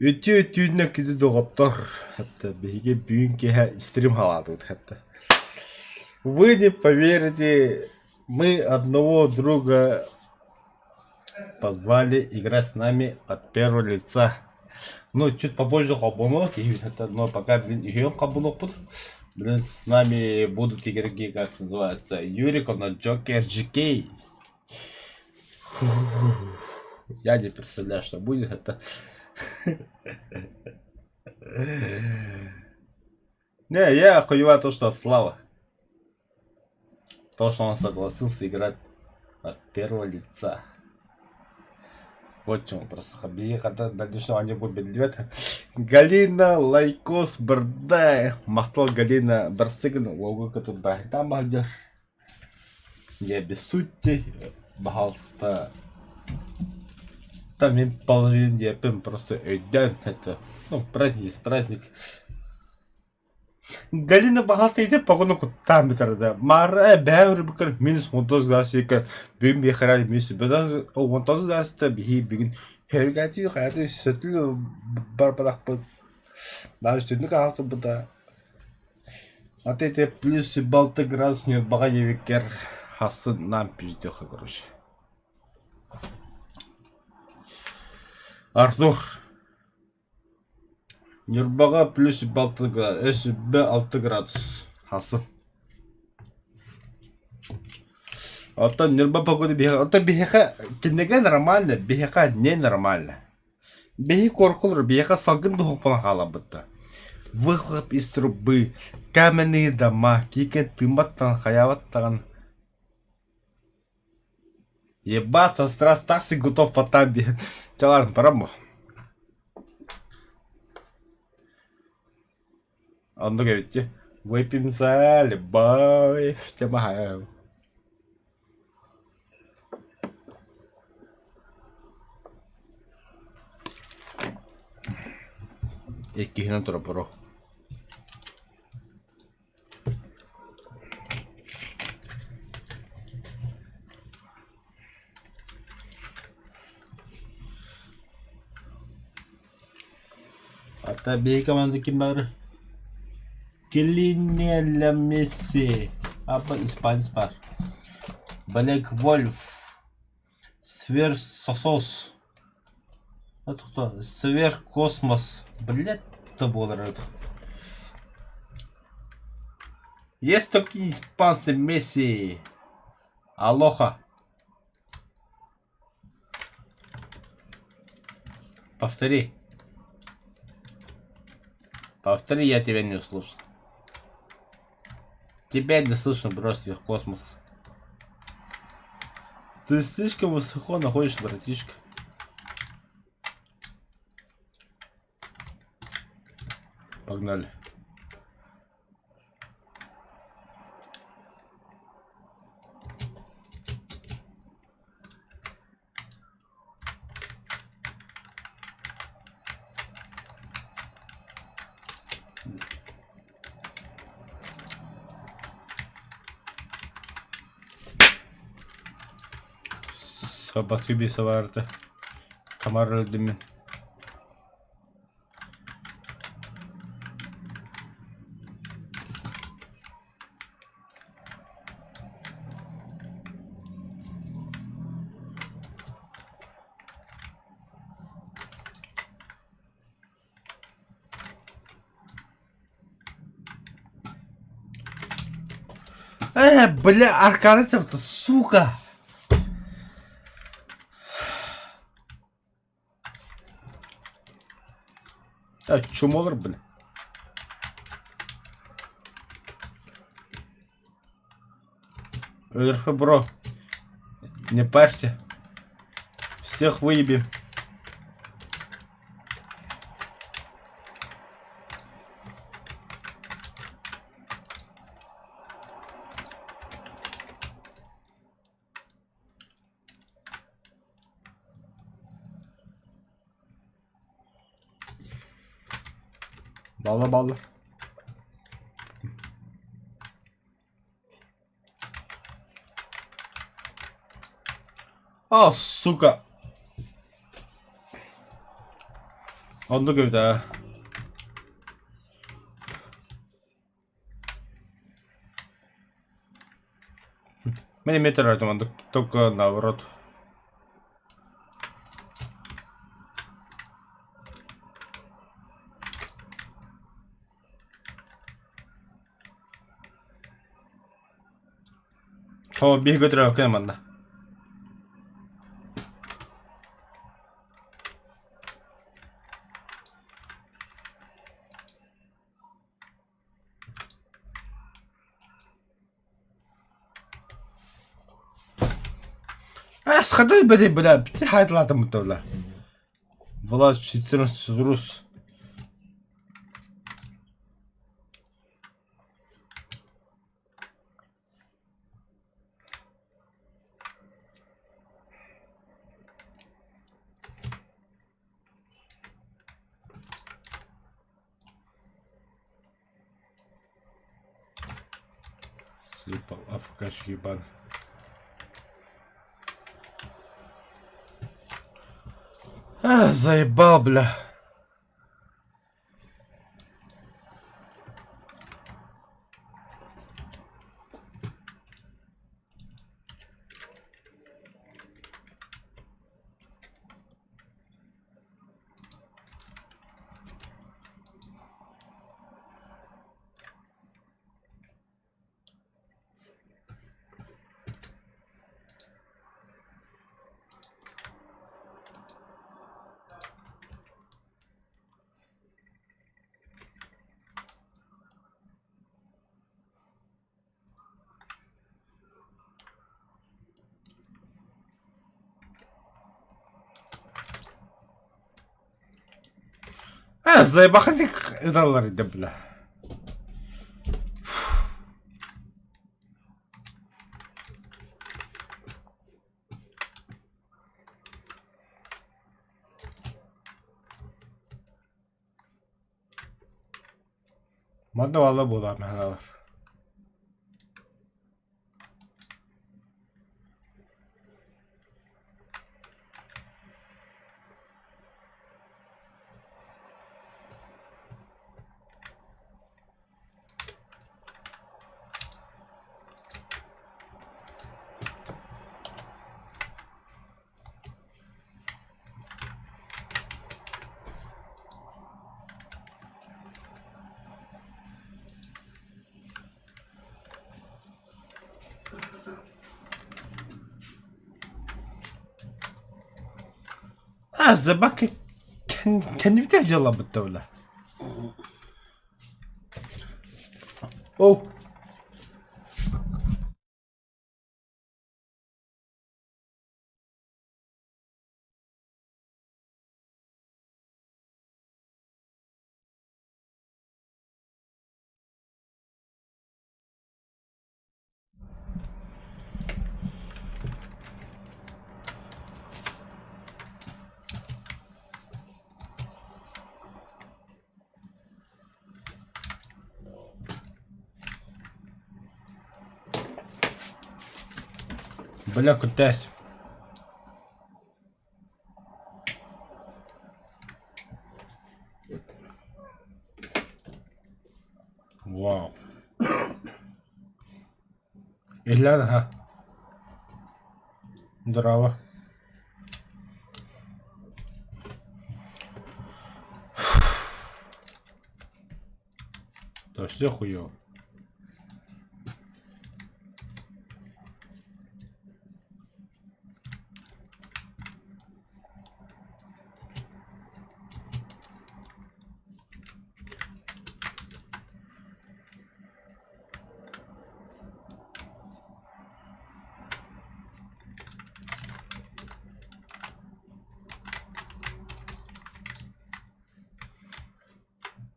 Үтүө түүннэ күндү доҕоттор, хатта биһиги бүгүн киэһэ стрим халаатыбыт хатта. Вы не поверите, мы одного друга позвали играть с нами от первого лица. Ну, чуть попозже холбонуох киһи хатта, но пока, блин, үһүөн холбонуохпут. Блин, с нами будут игроки, как называется, Юрик, он Джокер GK. Я не представляю, что будет это. Не, я охуеваю то, что Слава. То, что он согласился играть от первого лица. Вот чем просто хаби, когда дальнейшего они будут биллибэт. Галина Лайкос Бырдай. Махтал Галина Барсыгин уолга кытын браһытаан баһдьар. Не обессудьте, баһаалыста Там мин положение диэппин просто өйдөөн это ну праздник есть праздник. Галина баһаалыста ити погону куттаан бүтэр да. Маара бээ өрүбүккэр минус 19 градусика бүгүн биэхэрэ минус 19 градуста биһи бүгүн хөргәти хайаты сөтүл барбатахпыт. Даже түннүк аһастыбыта. А ты те плюс балты градус Ньурбаҕа диэбиккэр хассын нам пиздеха короче. Артур Ньурбаҕа плюс балты градус, 6 градус хассын. Оттон Ньурба погода биһиэхэ, оттон биһиэхэ кинигэ нормально, биһиэхэ не нормально. Биһи куоркулар биһиэхэ салгын дуһуохпунан хааларбыт Выхлоп из трубы, каменные дома, киикэн тыымматтан хайаабаттаҕын Ебаться, страс такси готов потам диэн чаларын баран бу. Оннук эбит дии. Выпьем за любовь, тема Иккиһинэн турар бро. Ата биһи команда ким баар? Килинелла Месси. Апа испанец бар. Блэк Вольф. Сверхсосос. Это кто? Сверхкосмос. Блять, это буолар это. Есть такие испанцы Месси. Алоха. Повтори. Повтори, я тебя не услышал. Тебя не слышно, брось в космос. Ты слишком высоко находишься, братишка. Погнали. Спасибо, Саварта. Тамара өлдүм Э, бля, арканы сука! А чумолар, бля. РФ, бро. Не парься. Всех выебем. Балла балла. А, сука. Оннук эбит аа. Мин эмиэ төрөөтүм оннук только наоборот. Оо, биһиги төрөөккө манна. Сходи, бля, бля, бля. Влад 14 рус. Съебал, АФК ебан. А, заебал, бля. А, заебахантик ыдаллар иде, бля. Манна валла буолар наһаалар. А, забаки кэннибитэ дьыалабыт да О! Бля, кудась. Вау. Иһиллээн аһа. Здорово. Да все хуёво.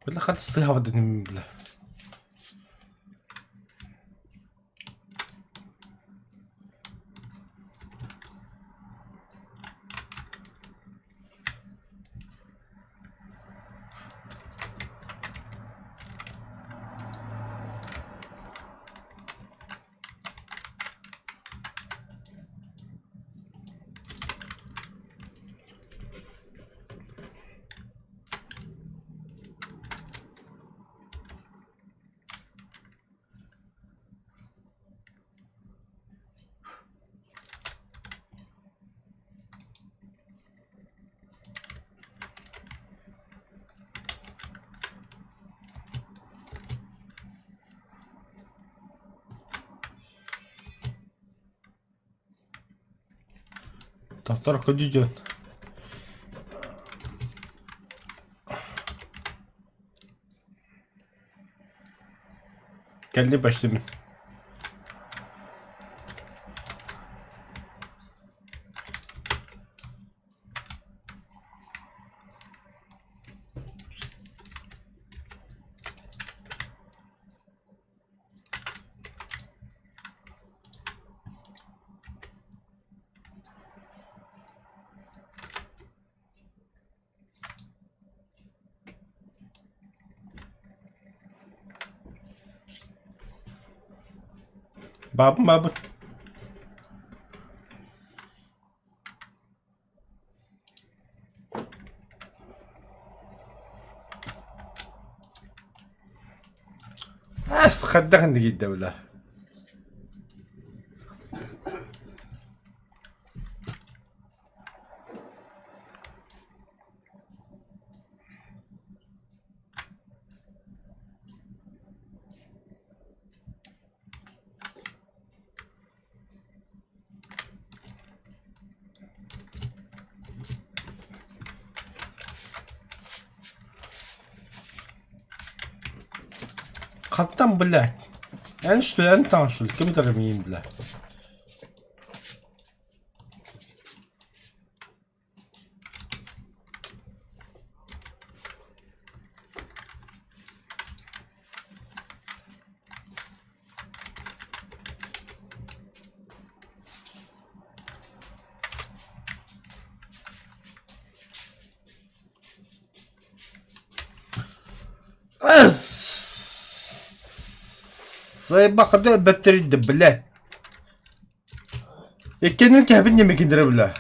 Бля, хат сыһабытын бля. Тохтор көдьүдьүн. Кэлли почти мин. Баабын баабын. Ас хайдах иннигийдэ бile. Хантан блядь? Эн что, эн таҥ что ли? Ким это миин бля? Сайбахада бэттэридде бля. Иккиэннэрин кэһэбин диэмэ бля.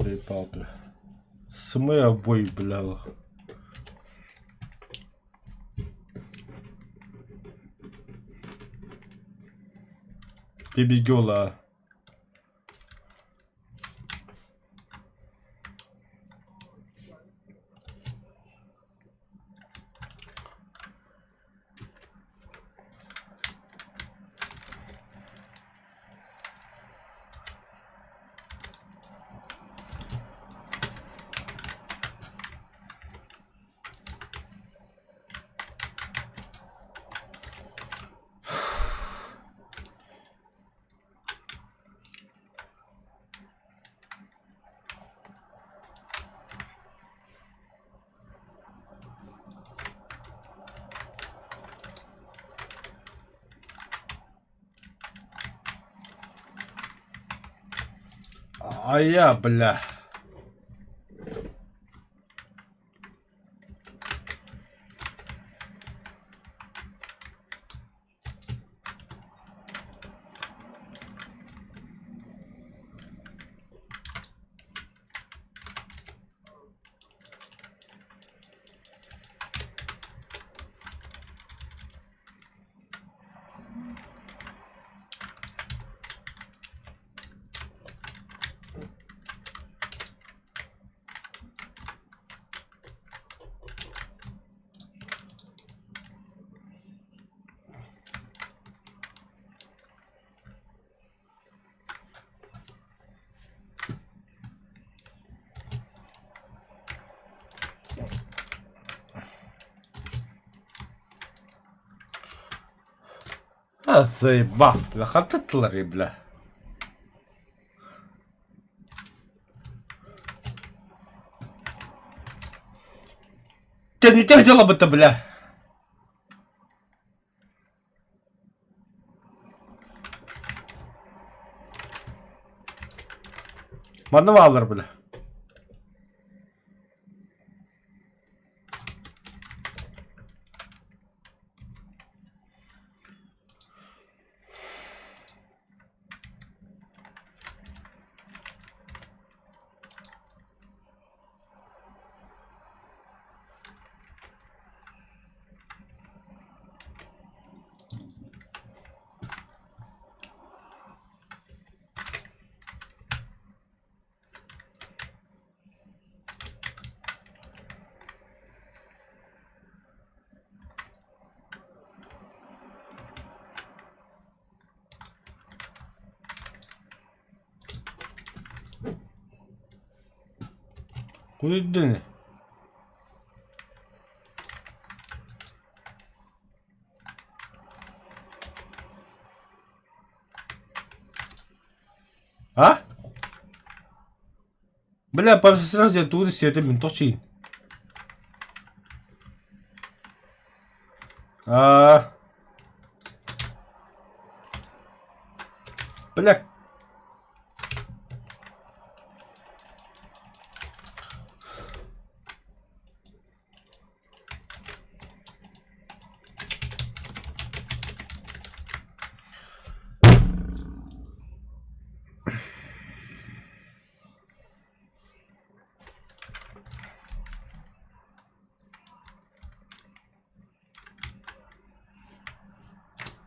Заебал, бля. Сымыйа обои, бля. Baby girl, а. А я, бля. Заебал, бля, хантытлары, бля. Тебя не тех дела бы-то, бля. Манна бааллар, бля. Куйдун. А? Бля, сразу тугу сиэтим мин туох чиин? А. Бля.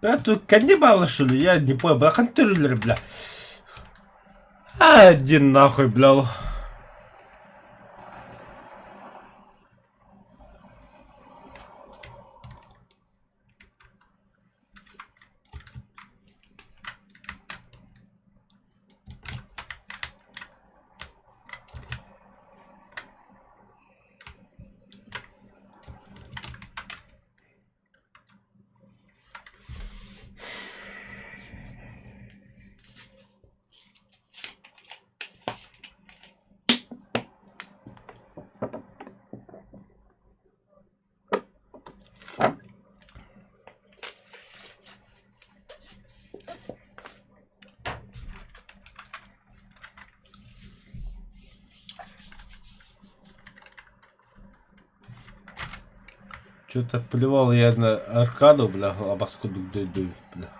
Бля, тут каннибалы, что ли? Я не понял, бля, хантырылар, бля. Один нахуй, бля. Что-то плевал я на аркаду, бля, абаску дойду, бля.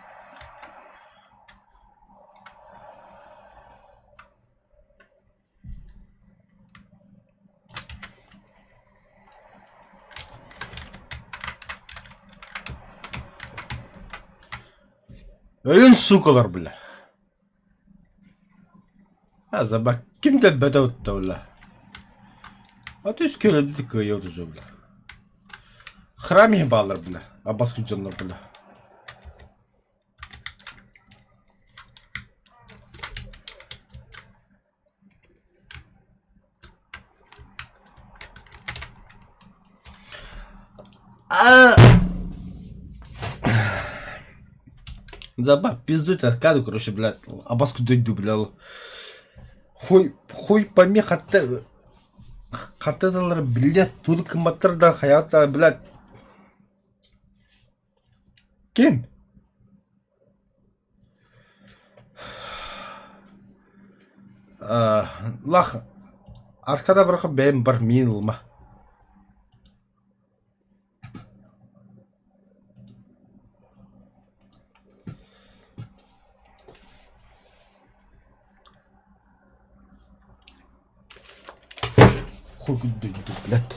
Өлүн сукалар, бля. А заба ким да бөтө бля. А то есть көлөдү кыайа уже, бля. Храм ебалар, бля. Абаску дьоннор, бля. А... Заба, пиздуйте аркаду, короче, блядь, абаску дойду, бля. Хуй, хуй пойми, хатта, хатталар, блядь, тур кыматтар да хаятар, блядь. Ким? Лах, аркада барха бэйэм бар миин ылма. Хуй блядь.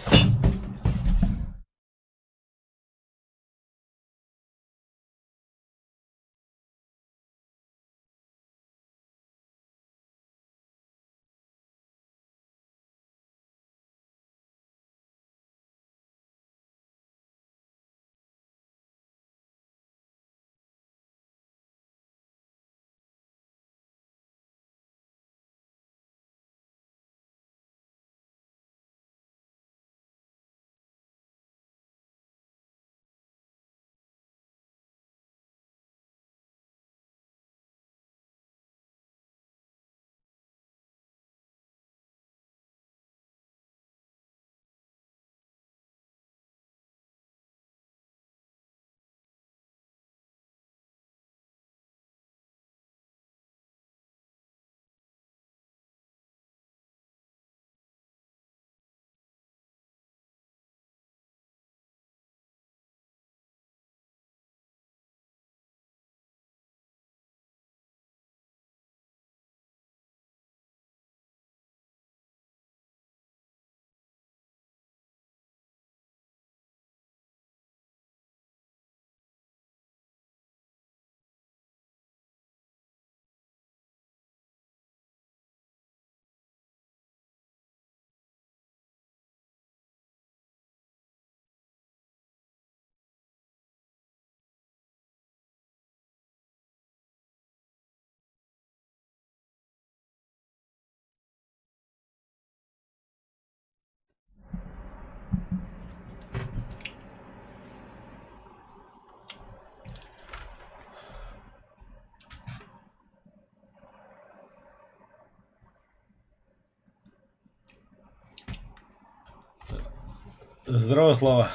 Здорово, Слава.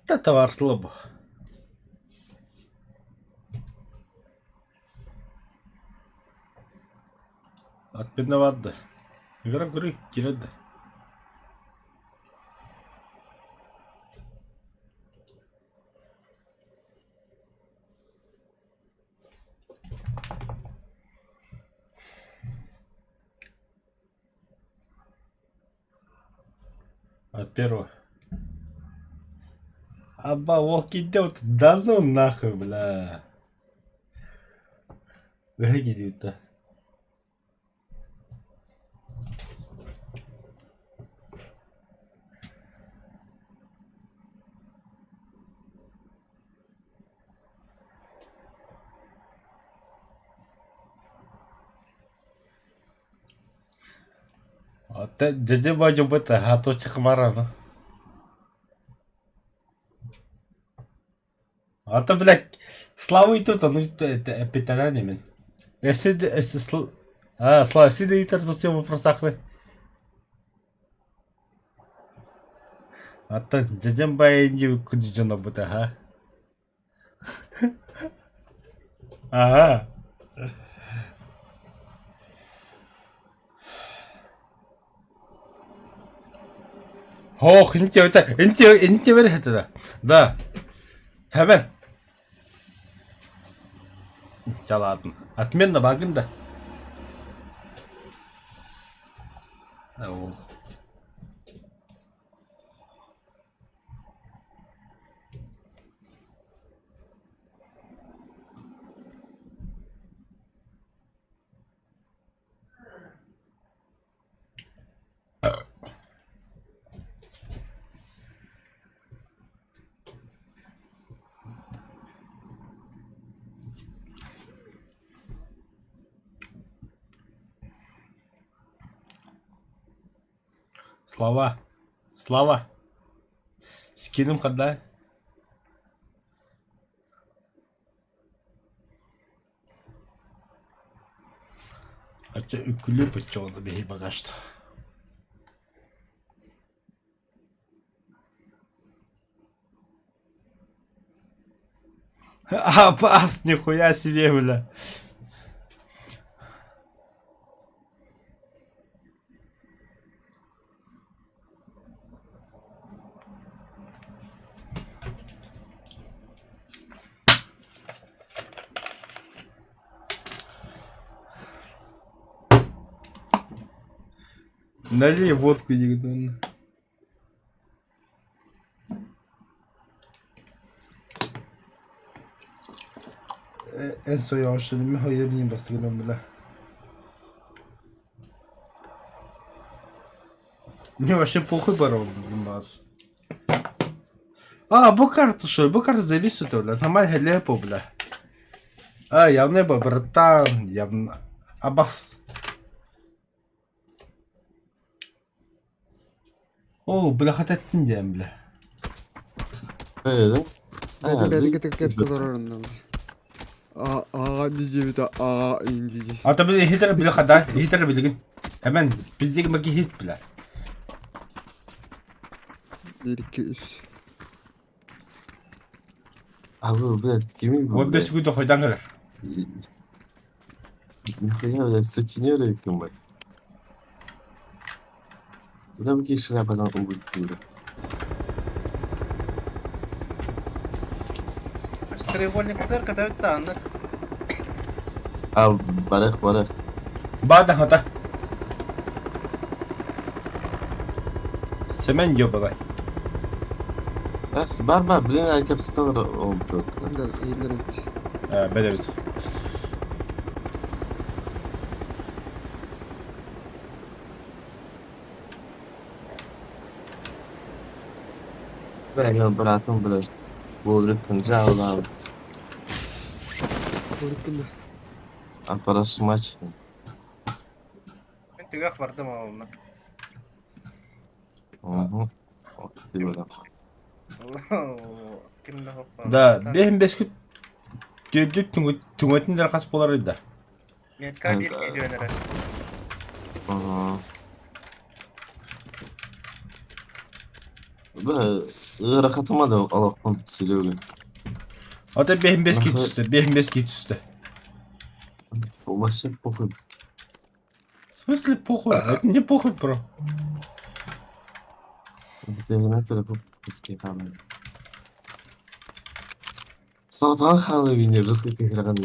Да товар слабо. Отпиноват Игра көрүй, киреді. От первого. Аба, ок идет. Да ну нахуй, бля. Выглядит-то. Дьэдьэ баадьабыт хаточек марана. А то, блядь, Слава и тут, он эпитаранин. Если, а, Слава, сиди итер зачем вопросахны. Аттан дьэдьэн баайын күдьдьон обута, ха? Ага. Ох, инти это да. Hemen. Чалаатын. Отменно багын да. Слава. Слава. Скинем хода. Ача үкүлү быччоҕуна биһи багажт. А, пас, нихуя себе, бля. Налей водку, егдан. Эн сойоҕоштонума хойор бастыгынан била. Мне вообще похуй барон нас. А, бу карту что? Бу карта зависит, бля. Нормально лепо, бля. А, явно бы, братан, явно. Абас. О, бля, хататтын диэн, бля. Бэйэтэ Бэйэтин бэйэтин кытта кэпсэтэ олорор онно. А аа диэбитэ аа иин дии. А то били иһитэр били хада, иһитэр билигин. Hemen биздеги маки хит бля. Биир икки үс. А вы, блядь, кими Вот блядь? бес күдө хойдан кэлэр. Нихуя, блядь, сутенеры ким Куда бы шляпа убить, Треугольник катают А, барах, барах. Бада хата. Семен ёбалай. Бас, бар, бар, блин, аркапстан oldu. Иһиллэр иһиллэр эбит. Бэдэбит. Ben братым, блядь. Болдырып кинжал алып. Уруккун да. Аппараш матч. Мен түгэх бардым онно. Угу. Ким да Да, бэһин бес күт түөдүк түҥөтүн дэр хас болар да. Метка биир киирэн эрэр. Ага. Бля, ыарахатыма да олохпун Серега. Ата бэһин бэс кии түстэ, бэһин бэс кии түстэ. Вообще похуй. В смысле похуй? Это не похуй, бро. Сатаан хаалыы жестко кыһырҕан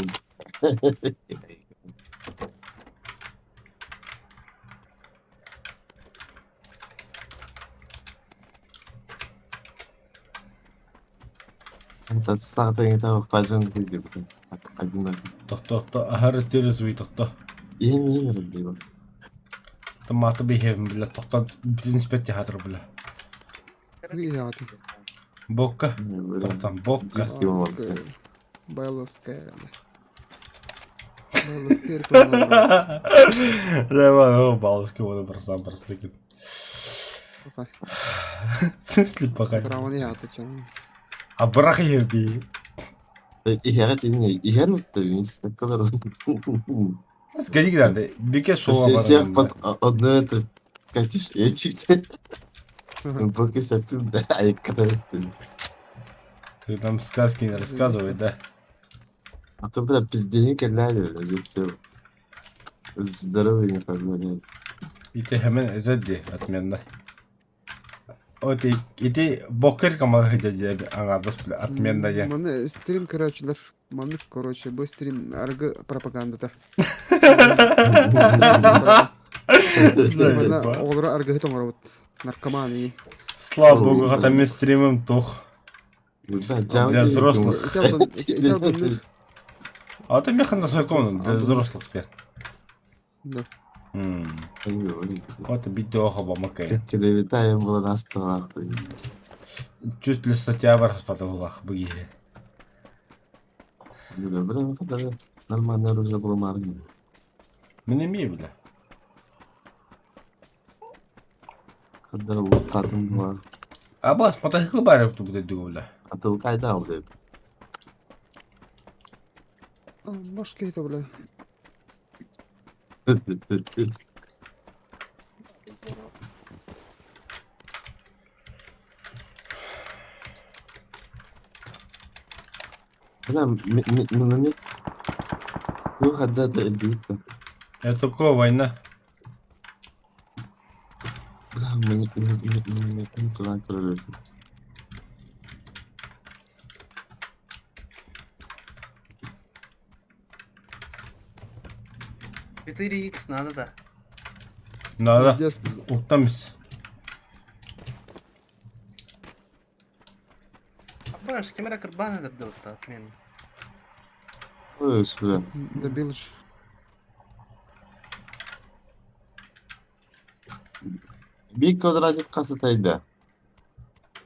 Тохто, аһары трезвый тохто. Томаты биһиэбин бля, тохто принципе театр бля. Бокка, братан, бокка. Байловская. Байловская реклама. Давай, баловский воду бросам, просто. В смысле пока? Браваны аата чон. Абрах еби. Иһэҕит инньэ иһэн утта инспекторлар. Сгоди надо. Бике шоу Всех под одно это катишь этих. Пока сапим, да, а когда Ты нам сказки не рассказывай, да? А то, бля, пизденька ляли, бля, все. Здоровье не позволяет. Ити hemen ödedi отменно. Вот ити бокер команда деді аңадыс бля отменно я. Маны стрим корочелер. Маны короче бу стрим аргы пропагандата. Манна оҕолоро аргыһыт оҥоробут. Наркоман и. Слава богу, хата мен стримим тух. Для взрослых. А ты механ на свой для взрослых те. Да. Вот видео бамакай. Клевета было на столах. Чуть ли статья распадалах быги. Бля, нормально оружие было марно. Мен эмиэ бля. Когда вот там была. Абас, мотоцикл баар эбит бу дойдуга бля. А ты кайда, бля? Баш киһитэ бля. Бля, миномет. Ну, когда это эльбита. Это такое война. Бля, миномет не знаю, 4х надо да. Надо. Уктамис. Абаш, кем эрэ кырбаан эдэрдэ отменно. Ой, бля. Добил же. Бик квадратик хас этайда.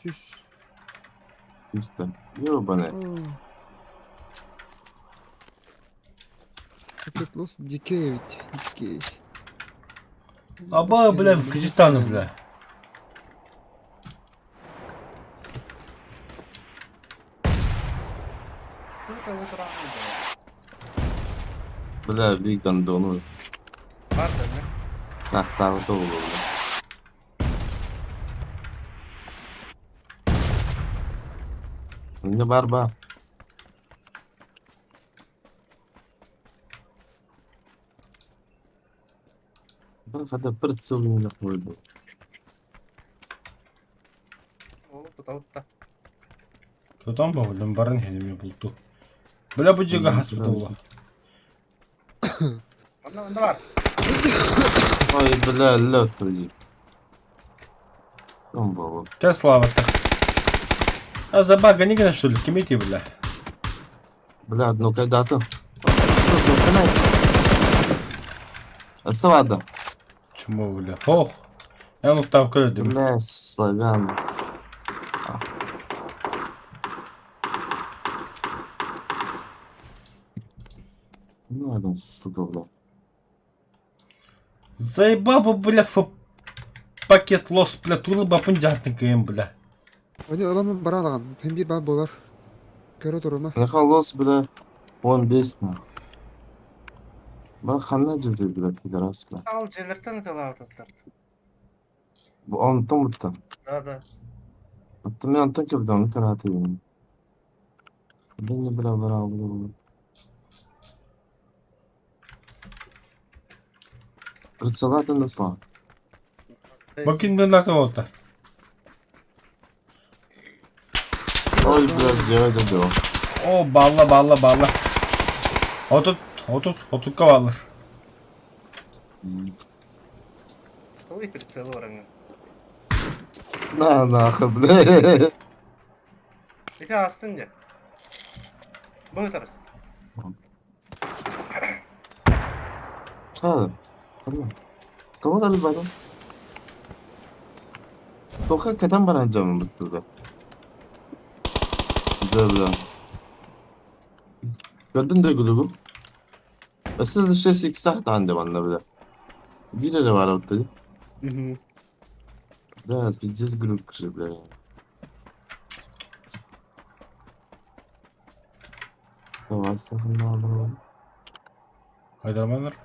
Түс. Чисто. Ёбаный. Пакет лос дикей ведь. Дикей. Аба, бля, капитаны, бля. Бля, бик гондону. Тахтаҕыта буолуо. Инньэ баар баар. Хата прицел буолбут. Тутан баҕалым баран иһэн булту. Бля бу дьиэгэ хаспыт буолла. Ой, бля, лед Он был. Кэ Слава-то. А за бага не что ли? Кимите, бля. Бля, ну когда-то. Савада. Чмо, бля. Ох. Я ну там көрдүм. Бля, славян. Ну, ладно, сука, бля. Заебал бы, бля, ф... пакет лос, бля, тулы бапын жатын бля. Они ыламын баралаган. Тем бар болар. Көрө турума. Нахалос, бля, он бес, нахуй. Бу ханна дьылдьыллар пидорас бля. Ал дьиэлэртэн ыталаабыттар. Бу онтон буттан. Да, да. Оттон мен онтон кэбитэ ону караатыйбын. Бу бля бра бра. Рыцалатын да слава. Бакин донаты болта. Ой, блядь, дьэ дьэ дьэ. О, балла, балла, балла. 30, 30, 30-ка баллар. Ылый прицелы бараҥҥын. На нахуй, блядь. Ити аастын дьэ. Бу ытарыс. Саада. Тоҕо да ылбатым. Тока кэтэн баран дьоммут туга. Дьэ, бля. Көрдүн да күлүгүм. Өссө да 6x тахтаан да манна бля. Биир эрэ баар эбит Мгм. Бля, пиздец глюк же, бля. Давай, сахарный. Хайдарманнар.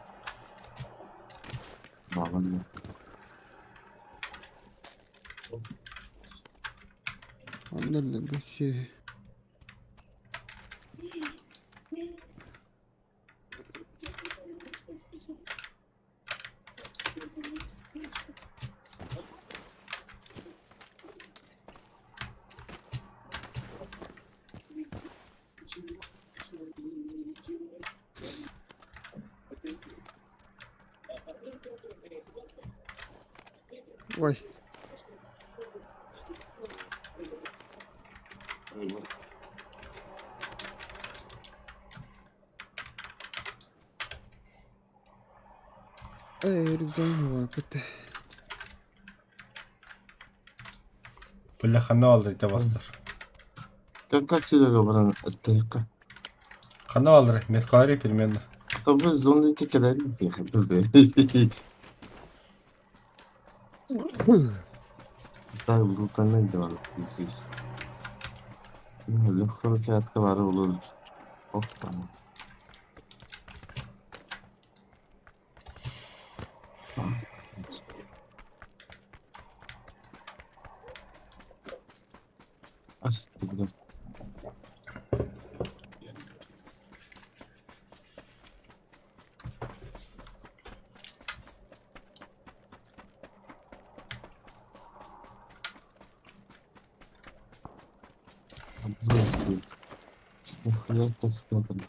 Ладно. Онно бу сүөһү. Ой, рюкзагым бар бит. Бля, ханна баллар ите бастар. Как Серега баран аттайыққа. Ханна баллар, меткалары примерно. Тобы зонда текелер бе. Так, бултаннан devam edeceğiz. Легко бары olur. Опа. Астыгда. Нахуя посмотрим.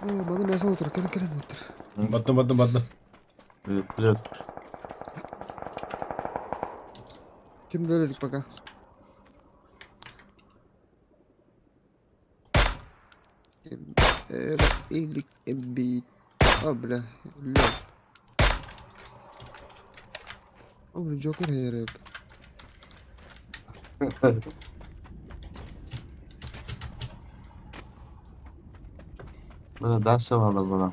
Маны мясо отыр, кэлэн кэлэн отыр. Баттым, баттым, баттым. Привет, привет. Ким дөрелик пока. Илик эмбит. А, бля, лед. О, бля, Джокер хереп. Бля, дальше надо было.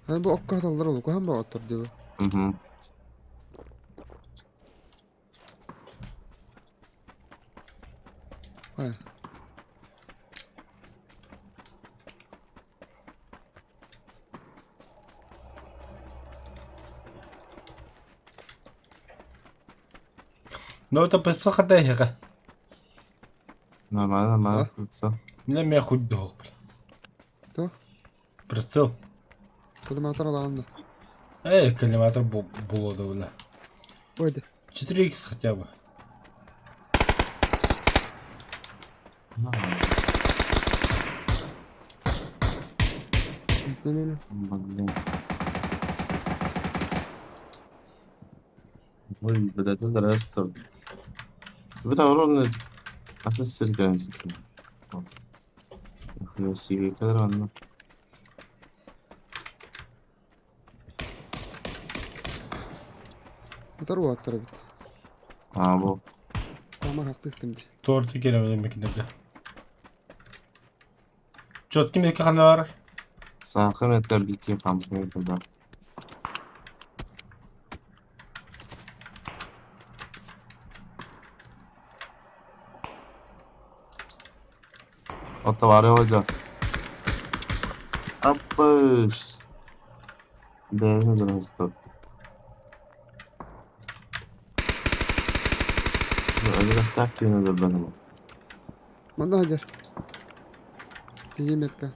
Hani bu okka atallar olur. Kuhan bu otur diyor. Угу. Ha. Ну, это пысыха дайга. Нормально, нормально. Все. Мне меня хоть дог, бля. То? Прицел. Коллиматор алаанна. Эй, коллиматор было да, бля. Ойды. 4х хотя бы. Нормально. Нормально. Блин. Ой, блядь, это раз-то. Бля, ровно офицер гранит. Нихуя себе, кадранно. Оторву оттар эбит. А, бу. Тамар хактыстым бир. Торты келемем мекинде. Четкий меки ханна бар? Саахым этэр бики хамсың да. Ото бары ойда. Аппыс. Бэйни бырастыр. Өлүөхтээх киинэ көрбөтүм. Манна сылдьар. Сиги метка.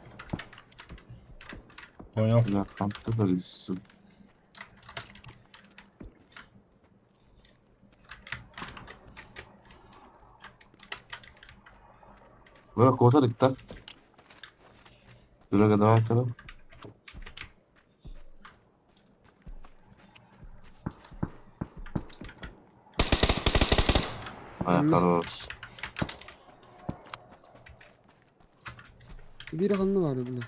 Понял. Бля, компьютер из- Бля, куота дикта. Серега, давай второй. Ай, хорош. Биир ханна баар бля.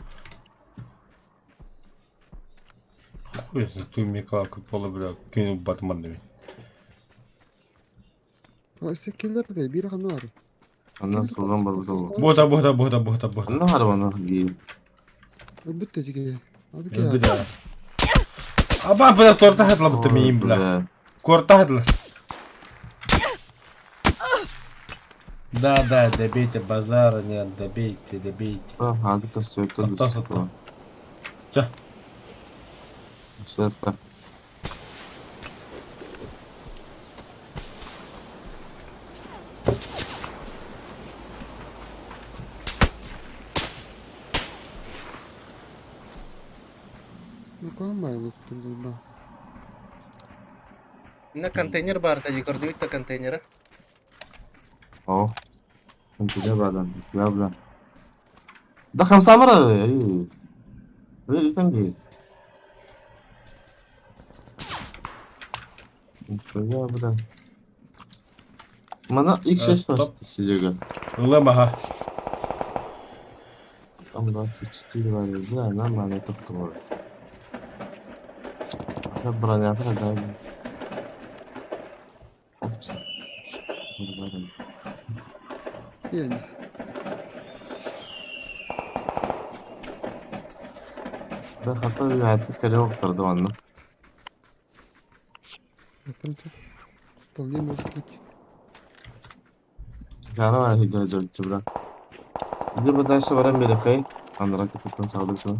Хуй ту мекалаку пола бля күн батман деме. Секкелер де биир ханна баар. Андан сылдан балды ол. Бота бота бота бота бота. Анна бар бана ги. Өлбүт де жиге. Бля. Аба бля торта хатла бут миим бля. Корта хатла. Да, да, добейте базара, нет, добейте, добейте. Хадыка сөйтті Тоқта, тоқта. Ча. Сөйтті. Ну кам да. На контейнер бар та көрдүбүт да контейнера. О. Контейнер бадан. Бля бля. Да хамса мара. Эй. Эй, там есть. Бля, бля. Мана X6 Стоп. просто Серега. Ылым, ага. Там 24 бар, бля, нормально тоқту бар. Броня продали. Опс. Нормально. Yani. Да, хата үйәтті кәрі оқтырды онны. В Вполне может быть. Жара жа бля. Иди дальше баран берекей. Андра кететтен сағдырсын.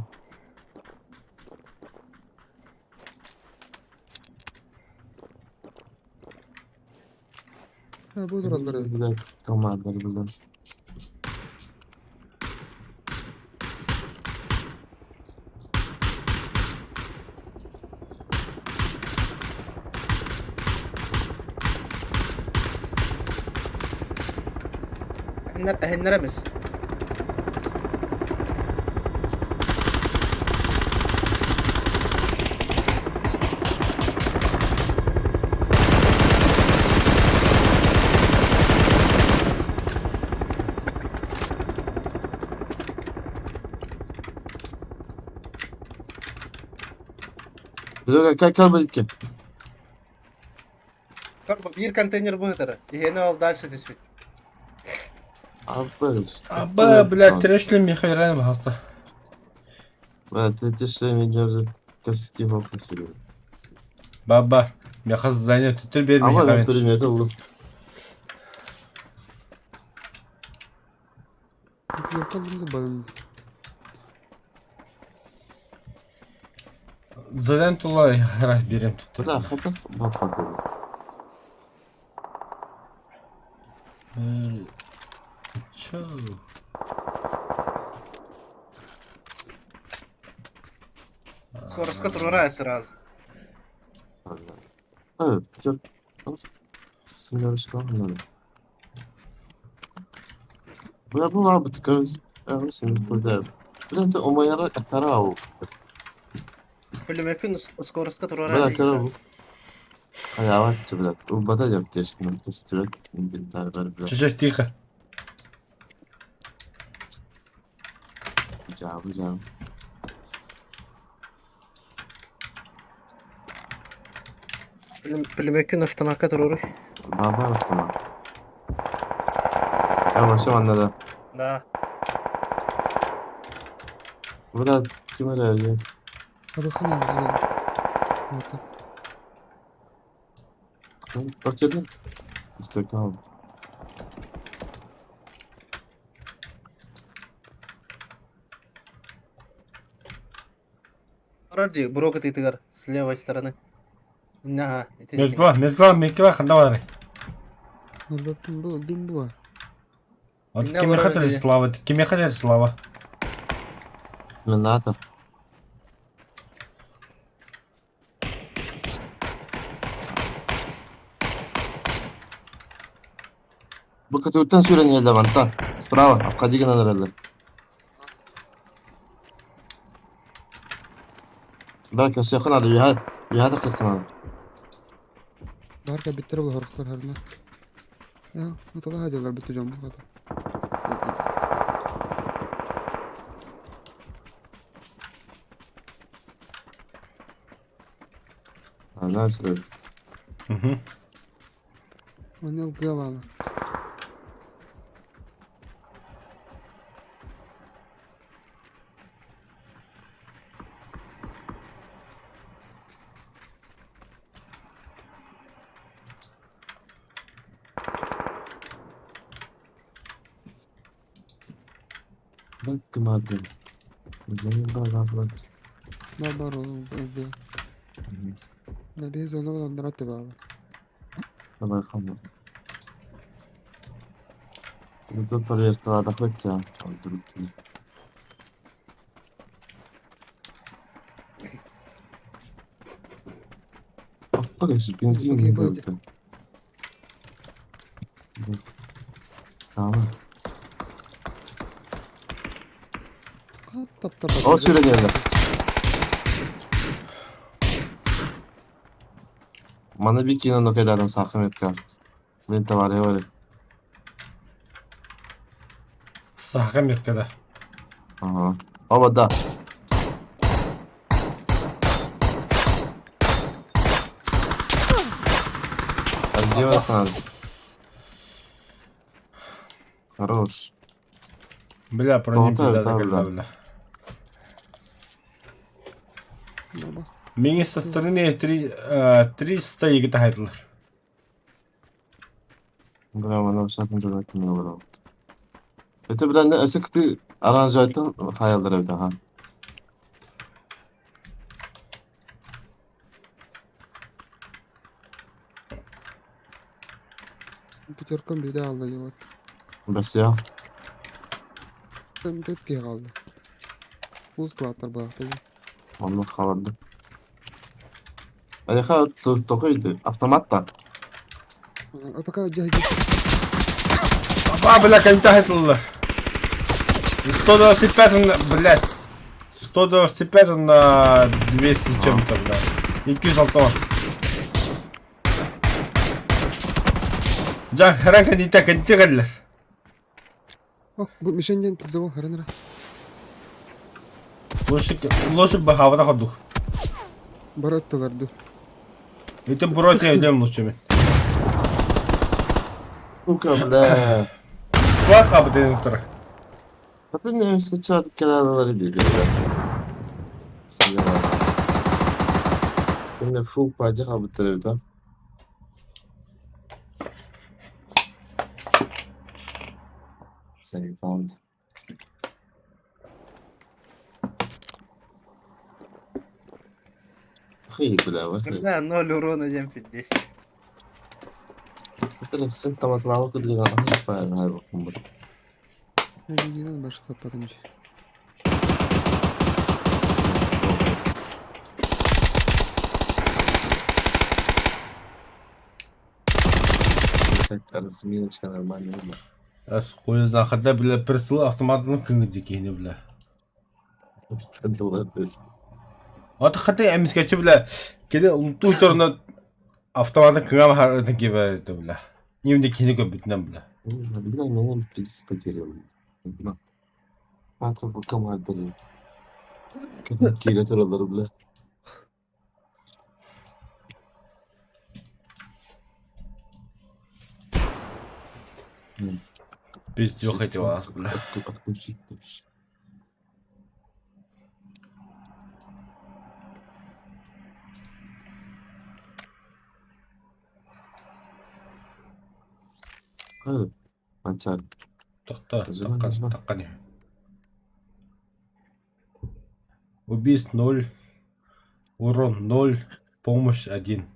Ha bu durallar. Бля, команда, бля. Эһиннер эмес. Серега, как калбы Бир контейнер быһытара. Иһени ол дальше түспүт. Абыш. Аба, бля, трешли Михаил хаста. Бля, ты ты что меня костюм опустил. Баба, я занят түтүр бер Ама Михаил. пример oldu. Yapalım da bana. Задан тула хара берем түтүр. Бля, хата бак бак. Чё? Скоростка турара сразу. Evet, çok. Sınırışma. Бля, bu var bu tıkar. Evet, burada. Бля, ты умаяра тарау. Пулемекин скоростка турара. Бля, тарау. Ая, бля. Убада yaptı şimdi. Testüre. İngiltere бля. Чё, тихо. Cevabı cevabı. Пулемекин автоматка туруру. Баар автомат. Я вообще манна да. Да. Бля, ким эрэ Абыхын алгыгын. Вот. Партиядан Истокал. Барар дии, буруо кытыытыгар, с левой стороны. Наһаа, ити Мертва, мертва, мертва, ханна баарый? Нұрбаттың бұл, дым буа. Вот Инна кимиэхэ барар дии. Слава, кимиэхэ Слава. Минатор. Бу көтүртэн сүүрэн иһэллэр мантан. Справа, обходи гынан эрэллэр. Бэр көрсүөххэ наада, үөһэ, үөһэ тахсыахха наада. Баар кэлбиттэрэ буолуохтар харына. Аталаһа дьаллар бүттэ дьон буолата. Ана сирэй. Мгм. Оны ылгыа баала. Бакмадын. Заебала, Баар баар ол ылгыа. Набиһи зона буланнара баала. Давай хамма. Тут проверка хотя. Бензин Окей, будет. Tamam. Таптар. Ол сүүрэн иһэллэр. Маны бикини нокайдадым саахым этка. Мин товары бар. Саха меткада. Ага. Оба да. Отделать надо. Хорош. Бля, бронем Золотой, пизда да, кэллэ, да. бля. Миҥэ со стороны 300 егит хайдылар. Бля, она всяком делать не было. Это, бля, не, өсө ты аранжайтын хаялдар эбит, аха. Пятеркам бирде алды вот. Бәсия. Там төрт қалды. Уз клаттар бұлақты. Онны халады. Аяха токойды. Автомат та. А пока жай А, бля, коньта хайдылар. 125, блядь. 125 на 200 с чем-то, бля. 206. Жа, харан коньта, коньта кэллэр. О, бу мишень пизде харанара. Лошадь, лошадь бахавата ходух. Баратталарды. Это броти идем лучше. Сука, бля. Склад хабы тұр. Аты не скачать каналлары бля. Сия. Şimdi full parça kabıttır evde. Save found. Хей, бля, вахи. Да, 0 урона 7-10. Это sen tamatlağı kırdı lan. Hayır, hayır, bakın bu. Bilgiden başka tapladım. Разминочка нормальная. Әс қойы захарда, бля, бір сыл автоматының күңі декені, бля. Аты хаты әміскәчі, бля, келе ұлту тұрына автоматын күңі харатын кебәрді, бля. Немде кені көп бүтінен, бля. Бля, меня пиздец потерял. Папа, команда, бля. Кире туралар, бля. Пиздёх эти вас, бля. Отключить вообще. Манчаар. Тохто, таххан, таххан иһэ. Убийств ноль, урон ноль, помощь один.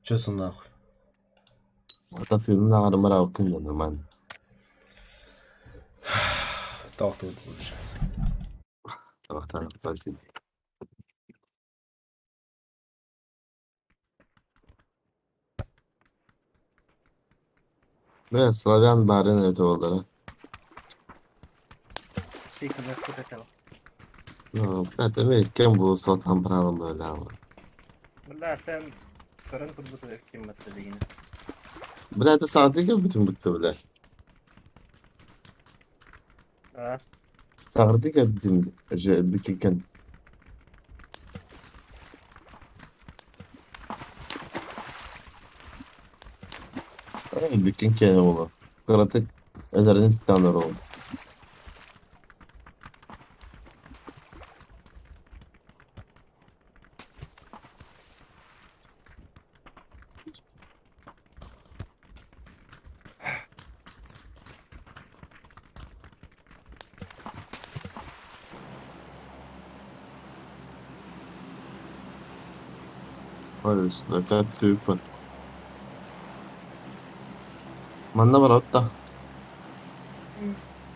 Чё нахуй? Ата тыынын аҕарымар алкын нормально. Тохтуу лучше. Табахтан. Бля, славян баарын эбитэ буоллара. Тихо, хотела. Ну, это мы кем был сотан правом бля. Бля, тен көрөн турбут ким дигин. Бля, это сааты кэлбитим бутта, бля. А, Саҕырды кэлбитим же бүкүккен. Бүккен кene буолар. Кыратык өлөрүн станар ол. Ой, опять тупо. Манна бар отта.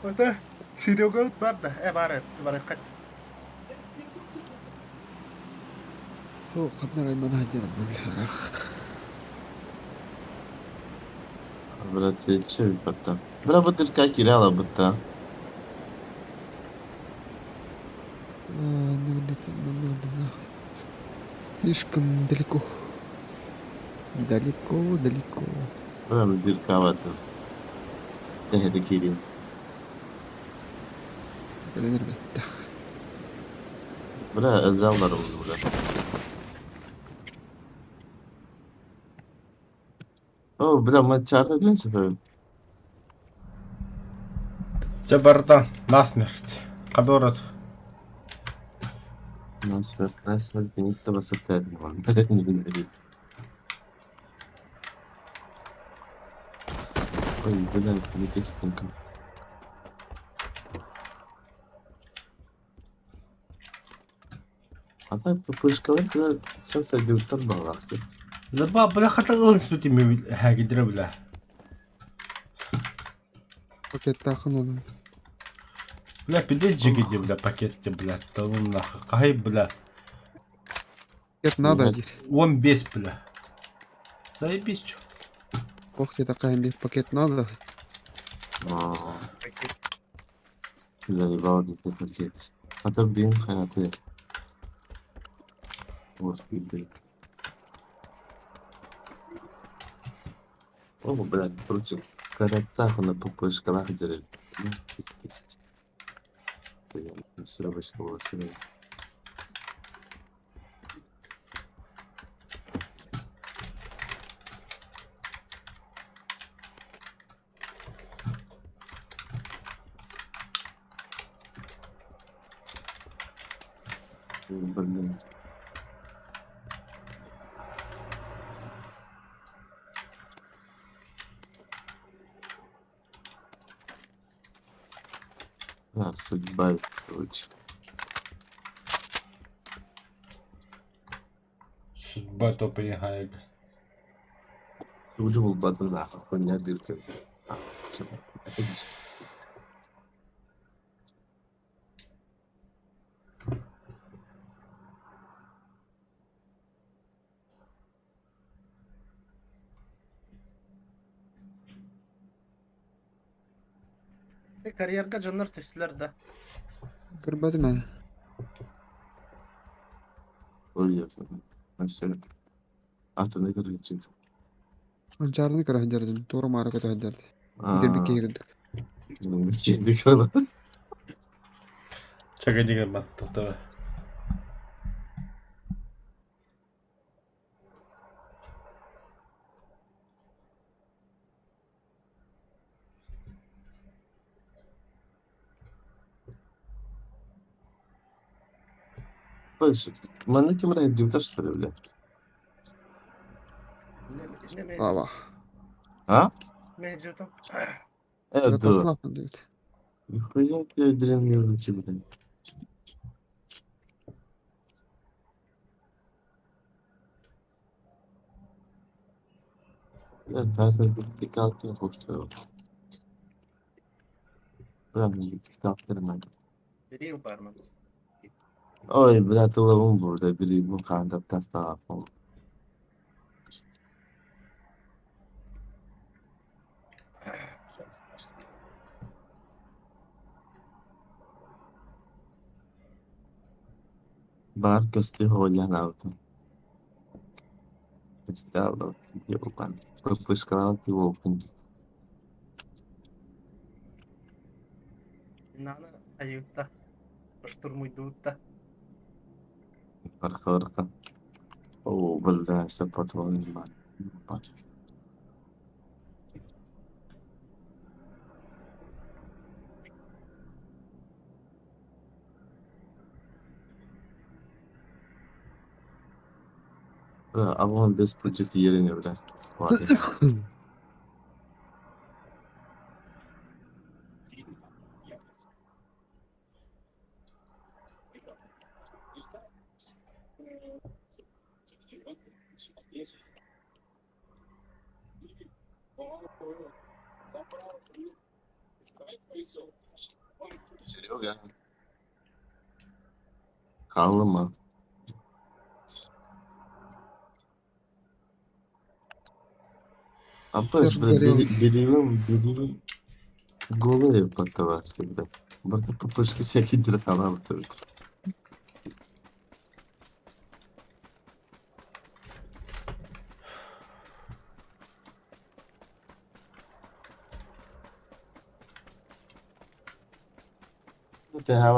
Это Серега бар да, бар, бар, кас. О, хатнар аймана хадден بالحرخ. Бля, ты че бутта. Бля, бутырка киряла бутта. Слишком далеко. Далеко, далеко. Бля, дырка в этом. Это кирил. Кэлэн эрбэттэх. Бля, өлдаллар ол, бля. О, бля, мы чарны длинсы. Дьэ барыта насмерть. Кадорат. Насмерть, насмерть, никто вас опять не Ой, бля, не те секундка. А так пупышкалар сен садиуттан баллахты. Заба, бля, хата ылын спити хагидре, бля. Пакеттаахын онун. Бля, пиздец джигиди, бля, пакетте, бля. Да ну нахуй. Кахай, бля. Пакет надо диир. Он бес, бля. Заебись, чё. Ох, тебе такая бир пакет надо. Заебал где пакет. А то блин, хайаты. Господи. О, блядь, короче, каратах на пупышкалах дерев. Сырочка была, сырочка. Блин. А, судьба, короче. Судьба топи хайг. Буду булбатын нахуй, хуйня дырка. А, всё, отлично. Карьерга дьоннор түстүлэр да. Көрбөтүм ээ. Ой, ясно. Все. Атыны көрүчүк. Манчаарыны көрө сылдьардым. Туора маара көтө сылдьарды. Итирбит киһи курдук. Чейди көрө. Чага деген бат, тоқта. Манна ким эрэ илдьибитэ что ли, блядь? Ава. А? Э, да. Святослав диэбит. Нихуя тебе древние блядь. Ой, бля, тылыбым burada, biri bu kanda tasavvuf. Бар көстүү хооллаан аабытым. Выпускала его. ورقة أو بالله سبت. Avon best project yerini bile. Серега. Халыма. Апаш, берем, голые потовар всегда. Барта попышки всякие дракона только. Это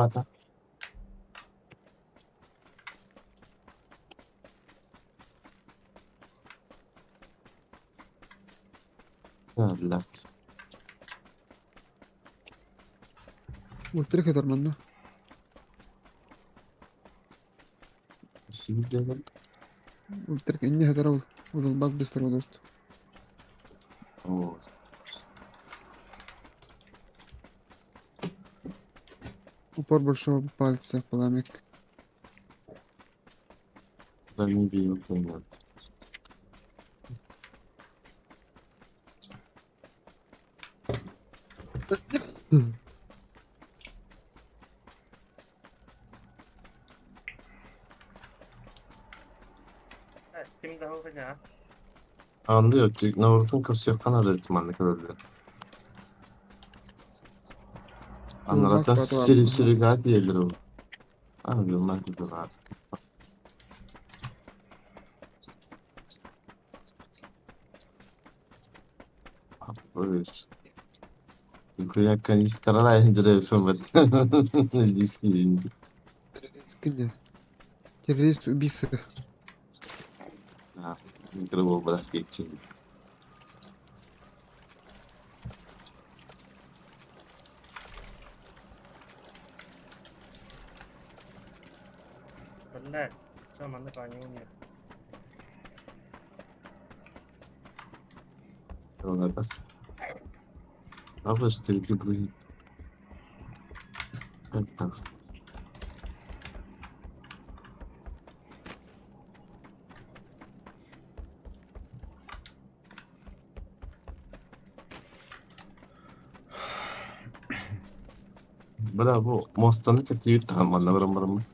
блядь. قلت لك هترمنا. Сидел. قلت لك إني هترى والباك بيستر ودوست. О. Упор большого пальца пламик. Да не видел, понятно. Anlıyor. Navruz'un көрсөккөн ада манна көрөллөр. Анарата сири сирига диэлер ол. Аны билмак бар. Аппыш. Нихуя канистрала инжире фэмэт. Диски. Террорист Террорист убийца. А, Микробол брат кетчи. Аппыш тилки блин. Так так. Браво. Мостаны катыы тааманна барам.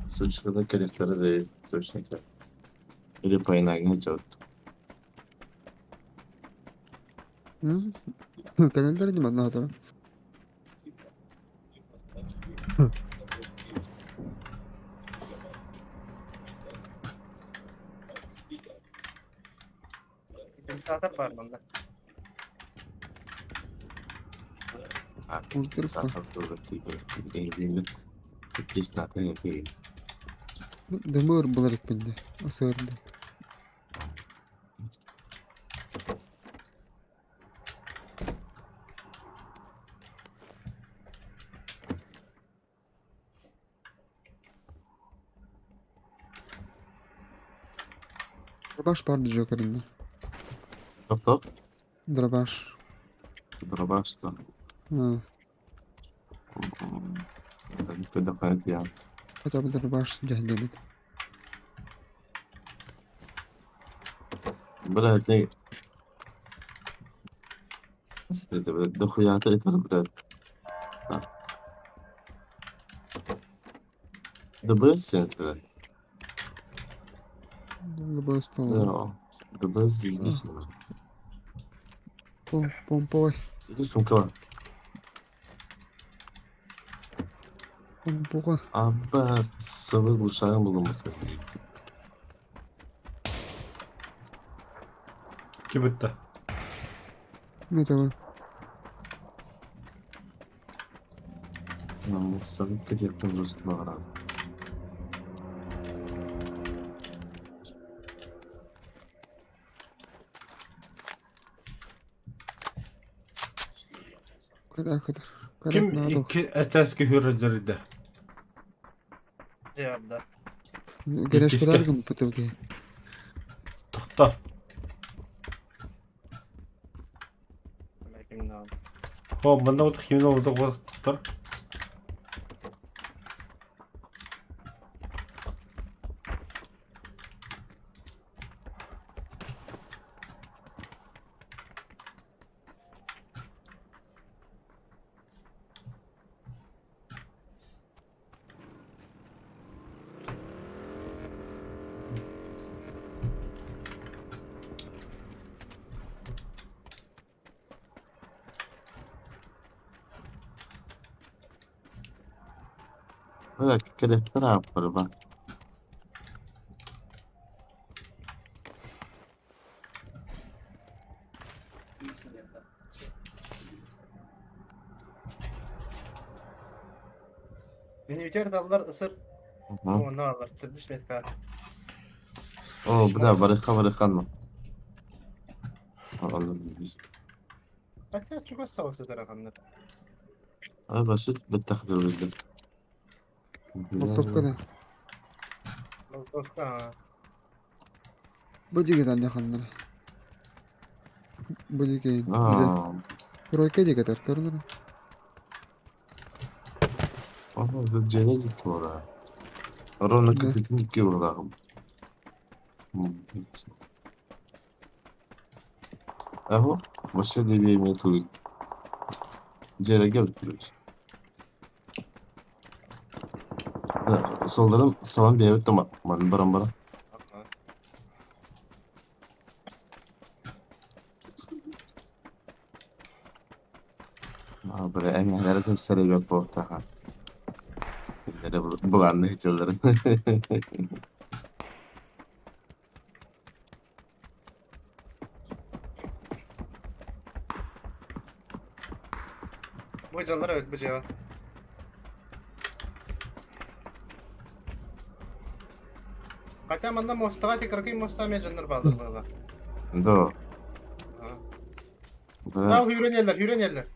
Сучкада керектері де точно так. Или по иногда делать. Календарь не надо. Дымыр булар икпинде. Асырды. Дробаш баар дьиэ көрүннэ. Топ-топ. Дробаш. Дробаш да. Аа, Көдө я. Хотя бы дробаш дьаһдебит. Блядь, не... Это, блядь, дохуя ты это, блядь. ДБС это. ДБС то. Да, ДБС заебись. Помповай. Иди сумка. Помпуга. Абба, сабы глушаем булым. Кибетте. Это Сабы кететтім достым. Куда куда? Ким икки этээскэ хүрэллэридэ? Дьэ, да. Грешкалар гымпытылги. Тохто. О, манна вот химина вот тохтор. Бля, кэлэттэр ааппар ба. Минитер даллар ысыр. Оны алар. Сырдыш метка. О, бля, барыха барыханма. Аллах. Хотя чего соусы тараханнар. А башит беттахдыр билдим. Болтовка Болтовка. Бу дигитан яханнар. Бу дигейн. Аа. Тройка дигитар көрдүр. Ага, бу жene дикки ора. Ровно кытытын дикки орадагым. Аho, баша дебиеме тулук. Жере келип турубуз. Солдарым салам бэбит тама. Ман барам бара. Аа, бля, эңэлэр көпсөрөбөт буолтаха. Кинилэри булаанны сылдьарын. Бу дьаллар эбит бу дьиэҕэ. Хотя манна мостаҕа ити кыракый моста эмиэ дьоннор бааллар быһыылаах. Да. Да, үүрэн иһэллэр, үүрэн иһэллэр.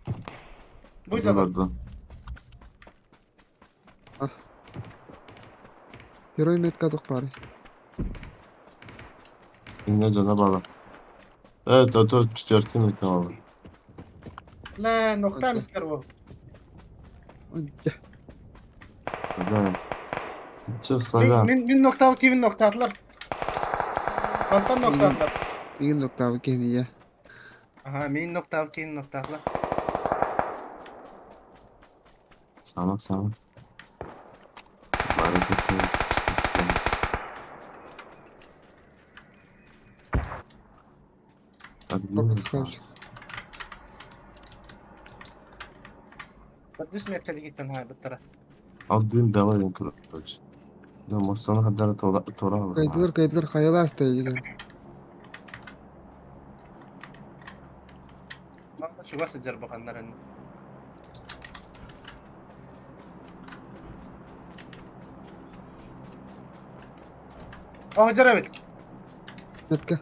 Бу дьаллар. Герой метка баар. Инне дьоно баалар. Это то четвертый металл. Лэ, нокта мистер уол. Да. Че славян? Мин мин ноктаабыт киһибин ноктаатылар. Фонтан ноктаатылар. Миигин ноктаабыт киһини Аха, мин ноктаабыт киһини ноктаатылар. Самак самак. Бары көтө. Красавчик. Төрдүс меткалигиттен хаайбыттара. Алдын давай короче. Да, может, она хадара тора тора. Кайдылар кайдылар хайалаас тайыган. Мага чугас сылдьар баханнарын. О, дьара эбит. Метка.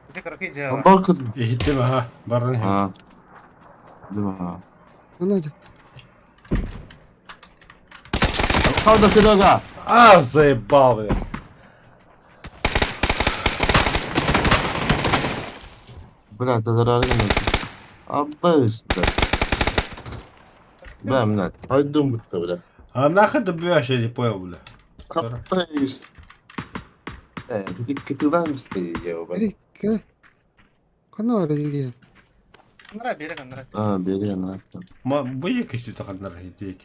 Ити кыракый дьиэҕэ. Баркыт. Иһиттим аха, баран иһин. А. Да. Володя. Правда, Серега! А, заебал, бля. Бля, ты зараргын. Аббайс, бля. Бля, бля, пойду бля. А нахуй ты бьешь, я не понял, бля. Аббайс. Э, ты кытылдан быстрее, Эй, кэ. Ханна баар эдиги? Нара берег, нара. А, бери, она. Ма, бу кечти таханнар хитик.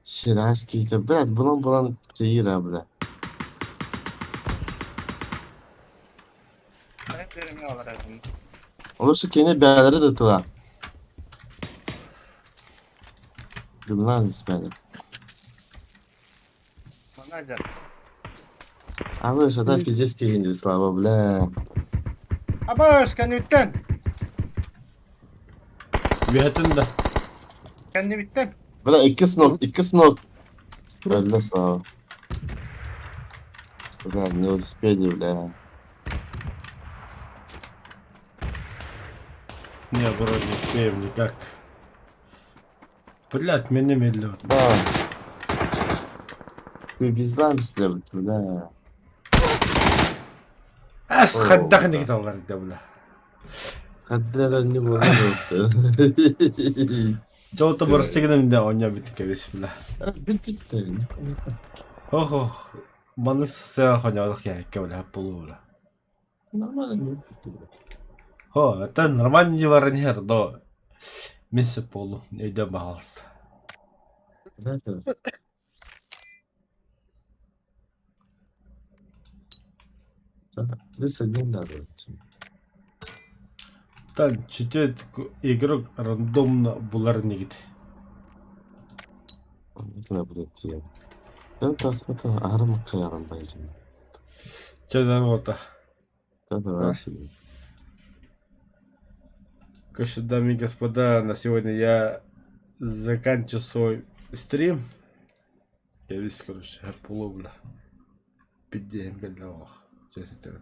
Щераский, да, блядь, булан булан приира, бля. Олушу кини бээлери да тыла. Гымнан испэли. Абыш, ата пиздец киһини Слава, бля. Абыш, кэнниттэн! Үөһэтин да. Кэннибиттэн! Бля, икки снок, икки снок. Бля, Слава. Бля, не успели, бля. Не, вроде не успеем никак. Блядь, меня медленно. Да. Ты без бля, бля. Ас хайдах никиталлар да бля. Хаддара не было. Жолто барыстыгынан да оня бит кебис бля. Бит бит. Охо. Маннык сыра хонялык я бля полу бля. Нормально. Хо, это нормально варнер до. Мисс полу, идем пожалуйста. Плюс один надо. Тан четверть игрок рандомно булар нигит. Чэ здорово-то. Короче, дамы и господа, на сегодня я заканчиваю свой стрим. Я весь, короче, половля. Пидем, бля, ох. Честно.